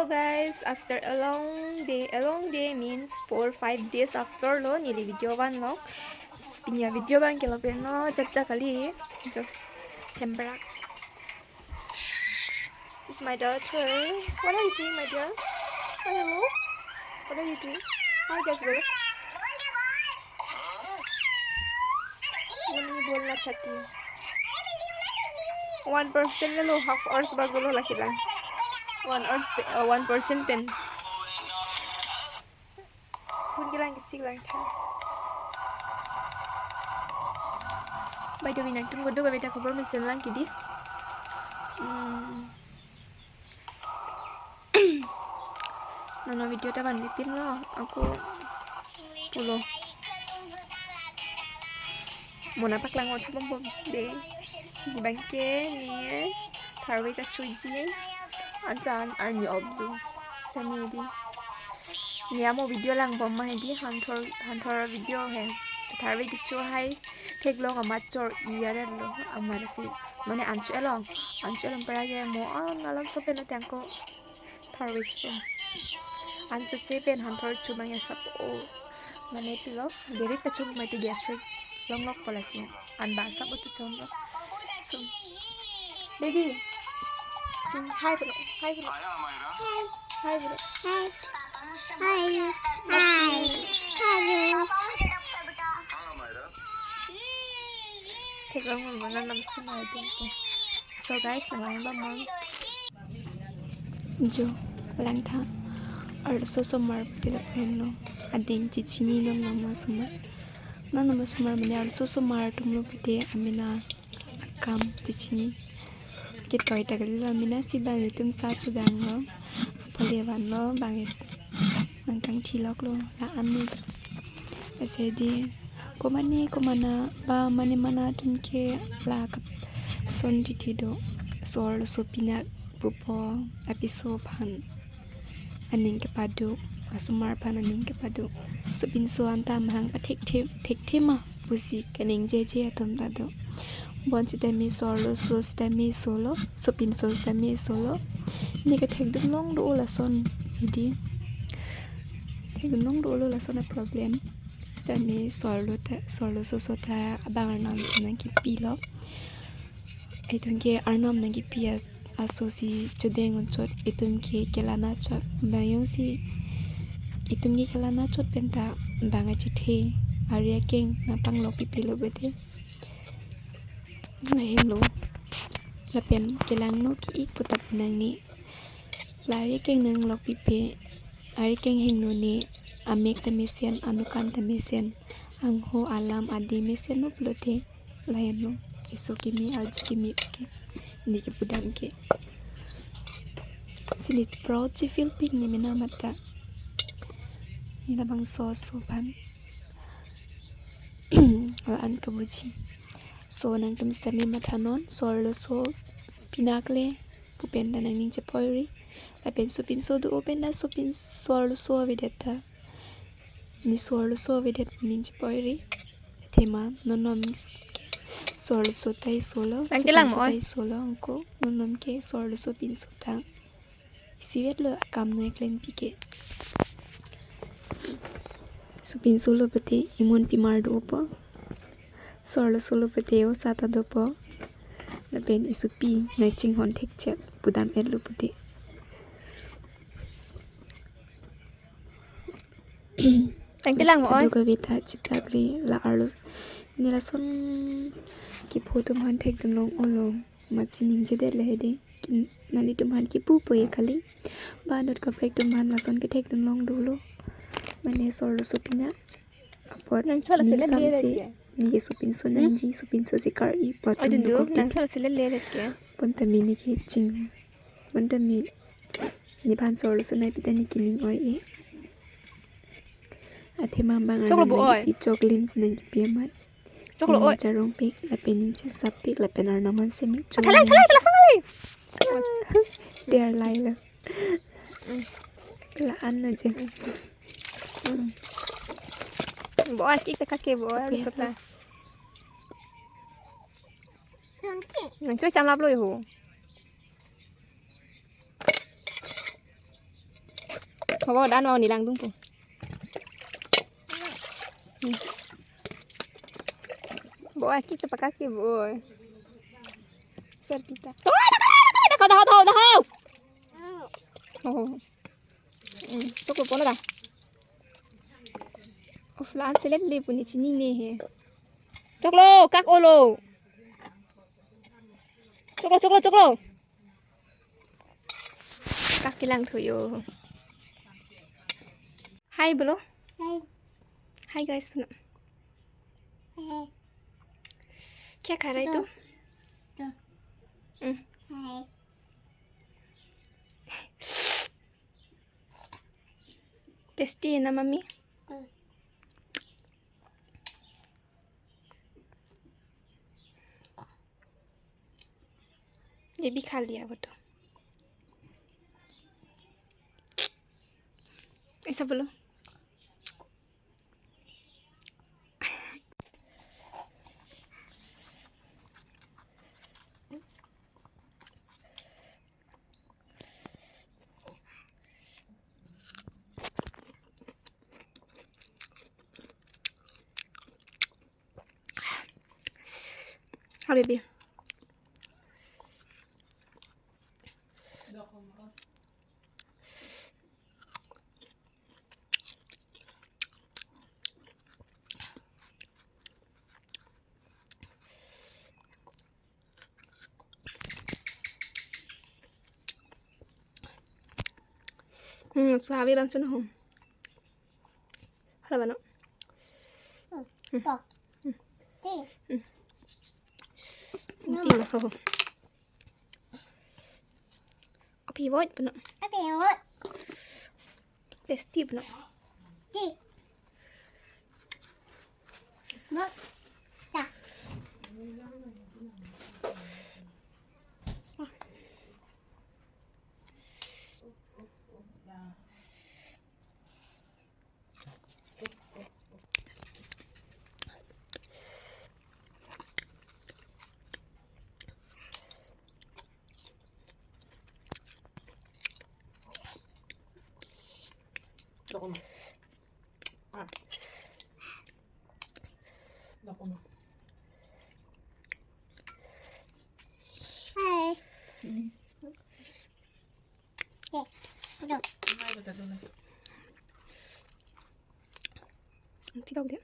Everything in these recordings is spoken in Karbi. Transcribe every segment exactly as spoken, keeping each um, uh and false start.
Guys, after a long day, a long day means four five days after lo neli video vanlo. Pini avideo abang ke lapen lo, jat ta kali. Jo, hembrak. This is my daughter. What are you doing, my dear? Hello. What are you doing? Hi, guys, go. Mani bolna chahti. One percent lo, half hours bago lo laki lang. One hours pe-, uh, one percent pen. Phone kelang kesik lang tha. By the way, nangtum kodo kave ta khobor mesen lang kidi. Hmm. Nono video ta vanpipin lo, ako pulo. Mona paklang ot bom bom de. Bangke ne tharve ta chuji. Antan arni obdu. Sami di. Ne amo video lang bom ma di, hanthor, hanthor video he. Tharve kicho hai. Theklong amat chor-i aret lo amat si. Mane anchu elong. Anchu elong pera ke mo an alam so pen ateng ko. Tharve chu. Anchu che pen hanthor chu bang ya sap o. Mane pilo. Direct ta chu mati gastric. Longlok po lasi. An ba sap o chu chom lo. So. Baby. Ching, hi, bro. Hi, bro. Hi. Hi, bro. Hi. Hi. Hi. Hi, bro. Theklong mo mana nam sumai dun ko. So guys, nang lang ba mon. Jo, lang tha. Arloso osomar pila pen lo. Ading chichini non nama osomar. Non nama osomar mane arloso osomar atum lo pute amena akam chichini. Kitoi ta kali lo, amena si bang itum sa chudang lo. Apale van lo bang is. Nang kangthilok lo la an ne jo. Ase di komane komana ba mane mana atum ke la kap son titi do. So arloso pinak pupo apiso aphan aning kepado, asomar aphan aning kepado. Sopinso anta mahang pathekthe, thekthe ma pusi kaningjeje atum ta do. Bon sitame so arloso sitame solo, sopinso sitame solo. Ne kethekdun long do lason hidi. Thekdun long do lo lason a problem. Sitame so arlo ta, so arloso so ta abang arnam si nangkipilo. Itum ke arnam nangkipi as, aso si chodeng unchot, itum ke kelana chot. Bang jongsi itum ke kelana chot pen ta bang achethe, ari akeng nangpanglok pipe lo bete. Lahenlo. Lapen kelangno ki-ik pu ta pu nangne. La ari akeng nanglok pipe. Ari akeng hingno ne, amek ta mesen, anukan ta mesen, angho alam adi mesen no pulote. Lahenlo. Keso keme, arju keme ke. Ne kepudam ke. Si ne proud si feel pik ne mena mata. Ne labangso aso aphan. La an kabuji. So nangtum sitame mathanon, so arloso pinak le pu pen ta nangning chepoi ri. Lapen sopinso do o pen ta sopin so arloso avedet ta. Ne so arloso avedet pu ning chepoi ri. Athema non nom ke so arloso ta isolo, nang kelang sopinso mo ta oi? Isolo, angko non nom ke so arloso pinso ta. Isivet lo akam nangklengpi ke. Sopinso lo pute imun pimar dopo. So arloso lo pute osa ta dopo. Lapen isopi nangchinghon thekchet pudam et lo pute. Nang kelang mo oi? Kado kave ta chiplak ri la arlo. Ne lason kepho atum aphan thekdun long olo. Amatsi ningjedet le hedi. Kin-, nanglitum aphan kipu po ye kali. Ba anut kaprek atum aphan lason kethekdun long dolo. Mane so arloso pinak. Apot nang chola ne sele samse le ke. Ne ke sopinso, hmm? Nangji sopinso si kar-i apot. Oi, atum dun dukok dun, nang chola sele le ke. Pon tame ne ke ching. Pon tame nephan so arloso nangpi ta ne kening oi-e. Athema bang choklo arnam bo oi. Nangkipi choklim si nangkipi amat. Choklo oi. Ning charong pik, lapen ning chesap pik, lapen arnam aphan semi. Thalai, choklim thalai, thalai, thalai. They are lai lo. Mm. La an lo je. Mm. Bo oi, ki-ik ta kake bo oi, okay, sota. Nang choi chamlap lo ho. Thobo dan mau nilang dungpo. Hmm. Bo aki to pakaki bo. Serpita. Toh, toh, toh, toh, toh. Oh. Hmm, choklo pon ta. Of la selet le puni chinine he. Choklo, kak olo. Choklo, choklo, choklo. Kak kelang thuyo. Hi bolo. Hi. Hi guys, bolo. Hi. Kya kha raha hai tu? Tu. Hmm. Hi. Tasty hai na, mummy? Hmm. ये भी खा लिया वो तो। ऐसा बोलो। Habibi. Hmm, sabi bang chun hum. Hala bano. Hmm. Hmm. Ti. Hmm. Nama. Ti ho. Api voit bano. Api voit. Tasty bano. Ti. Voit. Ta. Hai. Oke. Aduh. Nanti kau dia.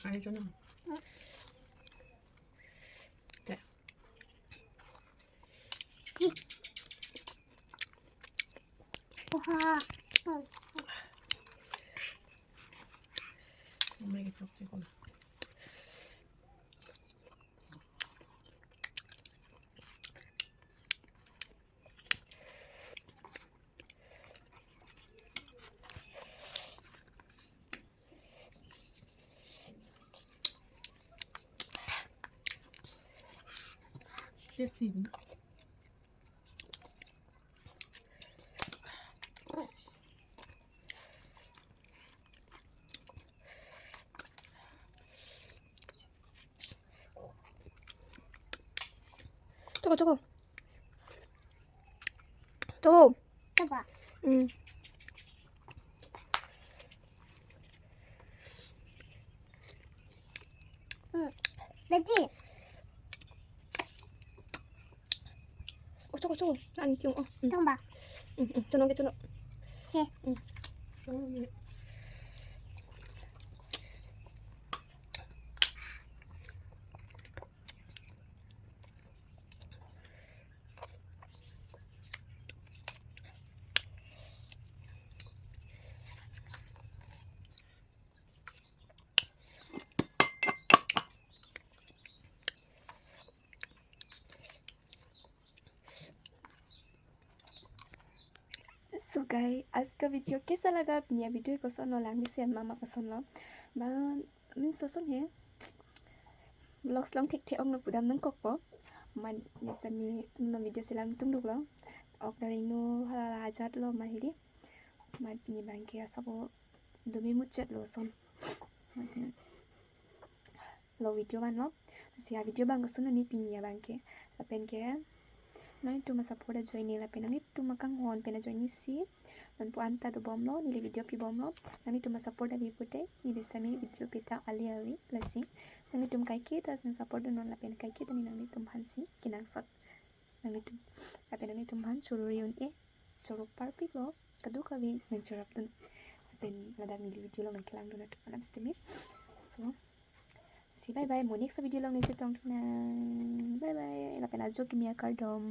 Ayo, Jono. Oke. Oha. Mama kita cek na. Tasty. Choco, choco. Choco. Choco. Hmm. Hmm. Lagi. Oh, choco, choco. Ang tiung, oh. Hmm. Choco ba? Hmm, hmm. Chono ke, chono. Oke. Hmm. So guys, आज का वीडियो कैसा लगा? अपनी वीडियो को सुनो, लांग से मामा पसंद लो। बा, मीन्स सुन है। Vlogs long thekthek ong no pudam nangkokpo. Amat ni sami no video selam tum duklo. Ok dari no hala ajat lo mahiri. Amat ni bangke asabo dumi muchet lo son. Masi lo video vanlo. Masi a video bang koson ni pini abangke. Lapen ke Nanglitum a-support ajoine lapen nanglitum akanghon pen ajoine si nonpu anta dobomlo, neli video pibomlo. Nanglitum a-support ave pute neli sami video pita ale ave lasi. Nanglitum kaiketa nang support dunnon lapen kaiketa ne nanglitum aphansi kenangsot. Nanglitum lapen nanglitum aphan choruri un-e, choro parpiklo, kadokave nangcherapdun. Lapen ladak neli video along nangkelangdun atum aphan sitame. So, si bye bye, mo next video along neli chetongthu nang. Bye bye. Lapen ajo kimi akardom.